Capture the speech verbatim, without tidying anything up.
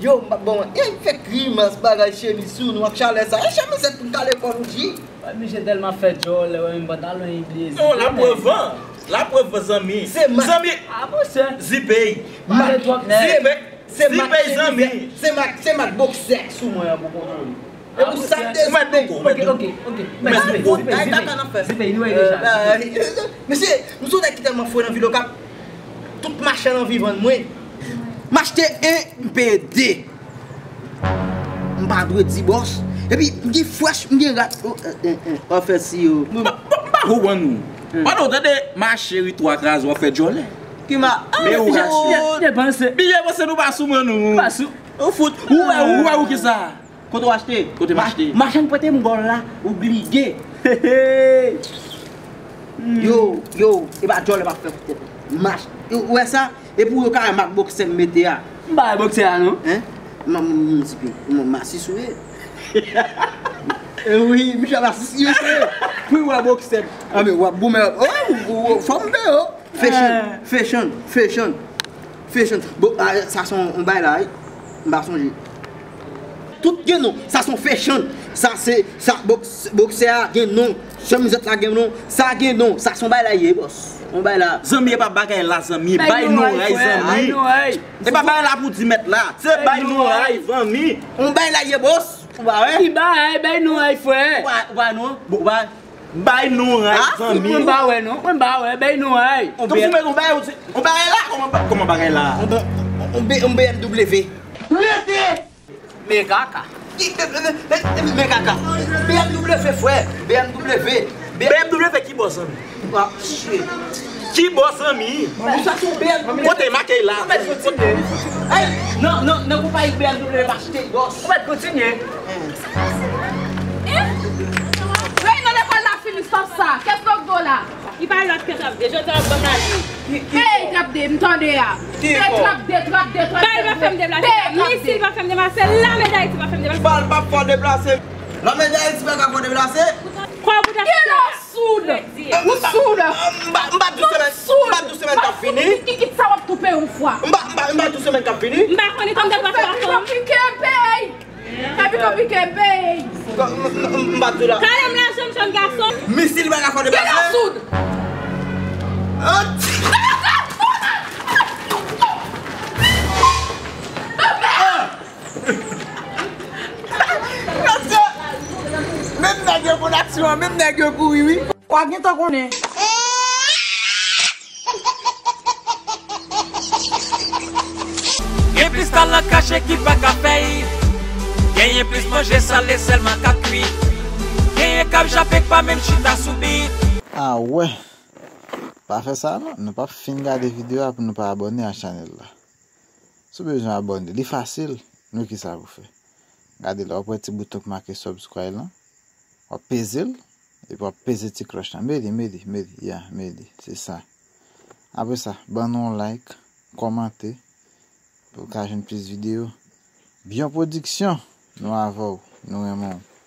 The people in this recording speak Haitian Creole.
Yo, m ap bon, e fè grimas bagay chemiz sou nou ak chalè sa. E chemizèt pou m kale kò nou, G. Wè, misye tèlman fè djòlè, wè, menm pantalon li bliye. Non, laprèv an. Laprèv an, zanmi. Se ma- Zanmi. Ah, monchè. Zipey. Pale twòp nèg. Zipey. Se mak chemizèt. Zipey, zanmi. Se mak, se mak boksè sou mwen an pou kontwole. E pou sa k te zipey. Ou mèt poko, ou mèt poko. Ok, ok, ok. Ou mèt poko. Zipey, zipey, zipey. Zipey, nou wè deja. Mesye, m se yon nèg ki tèlman fre nan vil Okap. Tout machann anvi vann mwen. M achte en, m peye de. M pa dwe di bòs. Epi, m gen frèch, m gen rat. Oh, eh, eh, eh, afè si yo. M pa, m pa, m pa konprann ou. Pandan w tande mache ri twa kraze, w ap fè djòlè. Ki ma-, men ou rache. Depanse. Byen panse nou pa sou mwen nou. Pa sou. Ou fout. Ou wè, ou wè ou ki sa. Kote w achte? Kote m achte? Machann prete m gòl la, ou blige. Yo, yo, e pa djòlè m ap fè poutèt. Mach-, ou wè sa? E pou yo ka wè mak boksè m mete a. M pa wè boksè a non. Hein? M, m, m, m, m, masis ou ye. E wi, misye masis ou ye. Pou yo wè boksè m. Ah, men w ap goumen. Oh, fò m peye. Fashion, fashion, fashion, fashion. Bon, ah, sa se yon, yon bagay la, wi. M pa sonje. Tout gen non. Sa se yon fashion. Sa se, sa, boks-, boksè a gen non. Chemizèt la gen non. Sa gen non. Sa se yon bagay la ye, bòs. Yon bagay la. Zanmi, e pa bagay la, zanmi. Bay non ray, zanmi. E pa bagay la pou di mèt la. Se bay non ray, zanmi. Yon bagay la ye, bòs. Ou pa wè? Ki bagay, bay non ray, frè. Ou pa, ou pa non. Bon, ou pa. Bay non ray, zanmi. Mwen pa wè non, mwen pa wè, bay non ray. Tou fou met on bagay, on bagay la, kòman, kòman bagay la? On B M W. Rete! Men kaka. Men kaka. B M W frè, B M W. B M W ki bò zanmi? Ki bò zanmi? Kote make la? Hey, non, non, nan konpayi B M W m achte, bòs. Ou mèt kontinye. Reyinyon lekòl la fini, stop sa. Kèt lòt do la? Li pa lòt ke trap de. Jodi a w ap ban m lavi. Ey, trap de, m tande a. Trap de, trap de, trap de. Bal pa fè m deplase. Misil pa fè m deplase. Lame Dayiti pa fè m deplase. Bal pa fè w deplase. Lame Dayiti pa ka fè w deplase. Kwa w pou ta fè. Soud! Ou soud! M pa, m pa di semèn, m pa di semèn k ap fini. Kikit sa w ap toupe yon fwa. M pa, m pa, m pa di semèn k ap fini. M pa konnen kòm de pase pa fè. Pike pey! Fè pike pike pey! M pa di la. Kale m la, jèn, jèn gason. Misil pa ka fè deplase. Soud! Mesye, menm nèg yo konn aksyon an, menm nèg yo kouri, wi. Wa gentan konnen. Gen plis talan kache ki pa ka fèy. Genyen plis manje sale sèlman k ap kwit. Genyen k ap jape k pa menm chita sou bit. Ah wè. Pa fè sa non, nou p ap fin gade videyo a pou nou pa abòne a chanèl la. Si w bezwen abòne, li fasil, men ki sa pou fè. Gade la, w ap wè ti bouton k make subscribe lan, w ap peze l, epi w ap peze ti klòch lan. Mete, mete, mete, ya, mete, se sa. Apre sa, ban nou yon like, kòmante, pou w ka jwenn plis videyo. Byon Pwodiksyon, nou avè w, nou renmen w.